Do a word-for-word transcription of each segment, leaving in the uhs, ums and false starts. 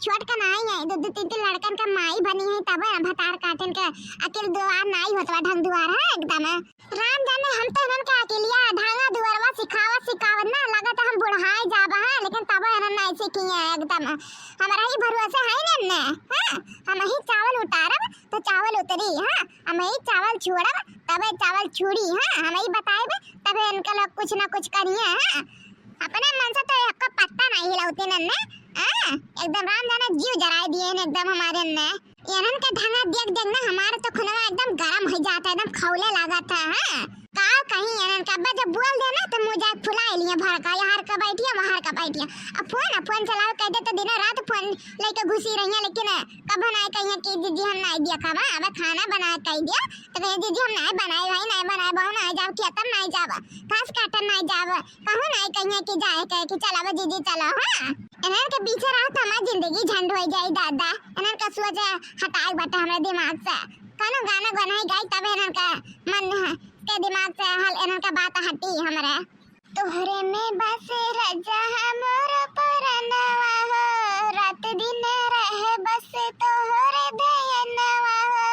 छोट का नाई है, दो दो तीन तीन लड़कन का माई बनी है, तब है ना भतार काटन के अकेल दुआर नाई होत बा, ढंग दुआर है एकदम। राम जाने हम तो इनन के अकेलिया ढांगा दुआरवा सिखावत सिखावत ना लगत हम बुढ़ाए जाब है, लेकिन तब इनन नाई सीखी है एकदम। हमरा ही भरोसे है ना इनने, हाँ, हम ही चावल उतारब तो चावल उतरी, हाँ, हम ही चावल छोड़ब तबे चावल छुड़ी, हाँ, हम ही बताएब तबे इनके लोग कुछ ना कुछ करिए, हाँ। अपने मन से तो एक पत्ता नहीं हिलौती नन्ने, हाँ, एकदम राम जाने जीव जराए दिए हैं एकदम हमारे ने। इनन के ढंगा देख देख ना हमारे तो खुनवा एकदम गरम हो जाता है, एकदम खौले लागत है, हाँ। का कहीं इनन के अब्बा जब बोल देना तो मुँह जाए फुला लिए भर का, यहाँ का बैठिया, वहाँ का बैठिया। अब फोन, अब फोन चलावे कह दे तो दिनों रात फोन लेके घुसी रही है, लेकिन कब ना कहिए कि जीजी हम नहीं दिया खावा, अब खाना बना कह दिया तो कहिए जीजी हम नहीं बनाए भाई, नहीं बनाए बहू, नहीं जाब खेतम, नहीं जाब घास काटन, नहीं जाब कहूँ नहीं कहिए कि जाए कहे कि चलावा जीजी चलो, हाँ। इनन के पीछे रहा तो हमारी जिंदगी झंड हो जाई दादा। इनन का सोच हटाए बाटे हमरे दिमाग से। कौनो गाना गुनाई गाई तब इनन का मन के दिमाग से हल, इनन का बात हटी हमरे। तोहरे में बस राजा हमरो परनवा हो, रात दिन रहे बस तोहरे ध्यानवा हो।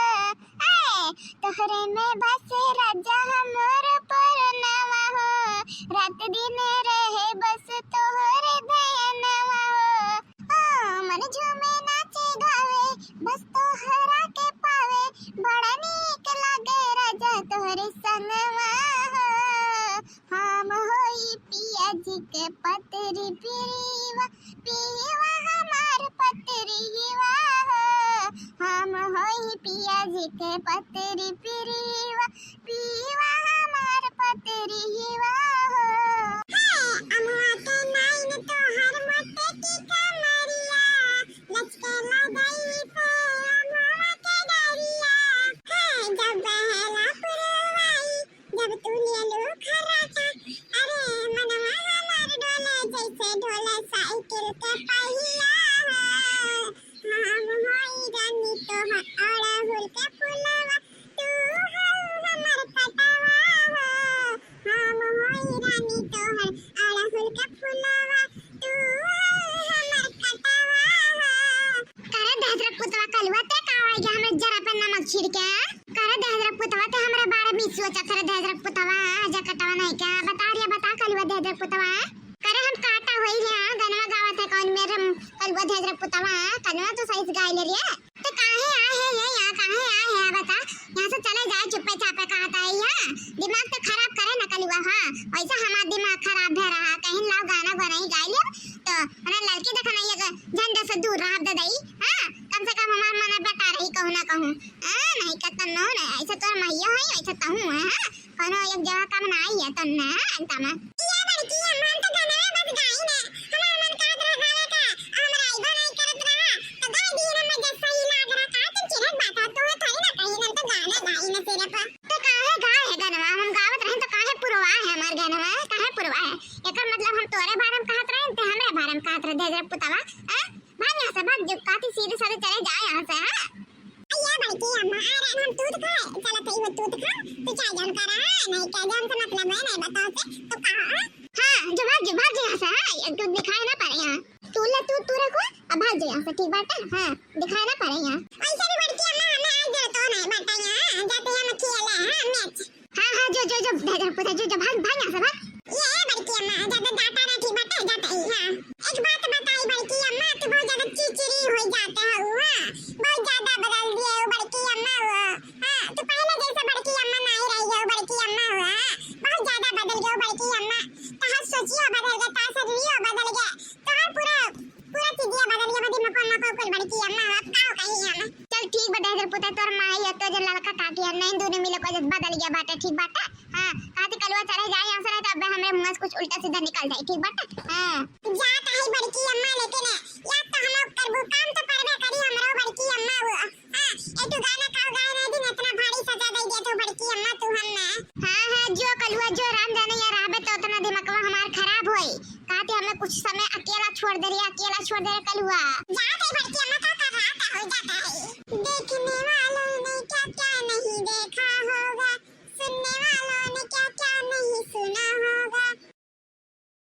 आए, तोहरे में बस राजा हमरो परनवा हो, रात दिन रहे बस तोहरे ध्यानवा हो। ओ, मन झूमे नाचे गावे, बस तोहरा के पावे, बड़ा नीक लागे राजा तोहरे संगवा हो। हम होई पिया जी के पतरी पिरीवा, पिरीवा हमार पतरीवा हो। हम होई पिया जी के पतरी पिरीवा, पिरीवा हमार पतरीवा हो। हे, अमुआ के नाइन तोहर मोटे की कमरिया, लचके लगई से अमुआ के डरिया। हे, जब बहेला पुरवाई, जब तू लेलू खर्राटा, अरे मनवा हमार डोले जैसे डोले साइकिल के पहिया हो। हम होई रानी तोहर अड़हुल के फुलवा, तू हऊ हमर कटवा हो। हम होई रानी तोहर अड़हुल के फुलवा, तू हऊ हमर कटवा हो। करे दहेजरक पुतवा कलुआ ते का आइगा हमरे जरा पे नमक छिड़के? करे दहेजरक पुतवा ते हमरे बारे में सोचा करे दहेजरक पुतवा, जा कटवा नहीं क्या? बता रिया, बता कलुआ दहेजरक पुतवा। करे हम काटा होई रे, गनवा गावत है कौन मेरे कलुआ दहेजरक पुतवा, कलुआ तो सही से गाय ले रे। तो काहे आए है ये यहाँ, काहे आए है बता? यहाँ से चले जाए चुप्पे चापे, कहत है यहाँ। दिमाग तो खराब करे ना कलुआ, हाँ, वैसे हमार दिमाग खराब भे रहा, कहीं लाओ गाना गुना ही गाय ले, तो उन्हें लड़की देखा नहीं है, झंडे से दूर रहा दे दई, हाँ, कम से कम हमार मन बटा रही कहूँ ना कहूँ, हाँ, नहीं कहता नो ना, ऐसे तो मैया है, ऐसे तहूँ है, हाँ, कोनो एक जगह कम ना आई है तन्ने, हाँ, अंता में। ये बड़की अम्मा, हम तो गाना बस गाई ना, हमार मन कहत रहा गावे का, हमरा आइबा नहीं करत रहा, तो गाय दी ना, मजे सही लाग रहा, का तुम चिढ़त बात हो, तू थोड़ी ना कही, हम तो गाना गाई ना सिर्फ। तो काहे गाए है गनवा? हम गावत रहे तो काहे पुरवा है हमार गनवा? काहे पुरवा है? एकर मतलब हम तोरे बारे में कहत रहे, ते हमरे बारे में कहत रहे, दहेजरक पुतवा, हैं? भाग यहाँ से, भाग, जो काटी सीधे साधे चले जा यहाँ से, हाँ? ये बड़की अम्मा, आ रहे हम तूत खाए, चलो तो वो तूत खा, तू चाय जान करा, नहीं क्या जान से मतलब है, नहीं बताओ से, तो कहा, हाँ? हाँ, जो भाग, जो भाग यहाँ से, हाँ? ये तू दिखाए ना पड़े यहाँ। तू ले, तू, तू रखो, अब भाग जा यहाँ से, ठीक बाटे? हाँ, दिखाए ना पड़े यहाँ। ऐसे भी बड़की अम्मा, हमें आज जरूरत हो नहीं बाटे यहाँ, जाते हैं हम खेले, हाँ, मैच। हाँ, हाँ, जो, जो, जो, दहेजरक पुतवा, जो, जो, भाग, भाग यहाँ से, भाग। ये बड़की अम्मा, ज्यादा डांटा ना, ठीक बाटे, जाते ही, हाँ। एक बात बताई बड़की अम्मा, तू बहुत ज्यादा चिड़चिड़ी हो जाते हो, हाँ। बहुत ज्यादा बदल दिए हो बड़की अम्मा हो, हाँ। तू पहले जैसे बड़की अम्मा नहीं रही हो बड़की अम्मा हो, हाँ। बहुत ज्यादा बदल गए हो बड़की अम्मा। तहार सोचियो बदल गए, तहार शरीरियो बदल गए, तहार पूरा पूरा चीजिया बदल गया, बदी मको मको कुल बड़की अम्मा, अब का कही हम? चल ठीक बा, दहेजरक पुतवा तोर माई है, तो जो लड़का काटी है, नहीं दोनों मिले को बदल गया बाटे, ठीक बाटे? हाँ, कहती कलुआ चले जाए यहाँ से, नहीं तो अब हमरे मुँह से कुछ उल्टा सीधा निकल जाए, ठीक बाटे? हाँ। जात है बड़की अम्मा, लेकिन याद तो हम लोग करबू, काम तो करबे करी हमरो बड़की अम्मा वो। हाँ, ए तू गाना का गाए नहीं दिन इतना भारी सजा दे दिया तू बड़की अम्मा तू हम ना। हाँ, हाँ, जो कलुआ जो राम जाने यहाँ रहबे तो उतना दिमागवा हमार खराब होई। कहते हमें कुछ समय अकेला छोड़ दे रही, अकेला छोड़ दे रही कलुआ। जा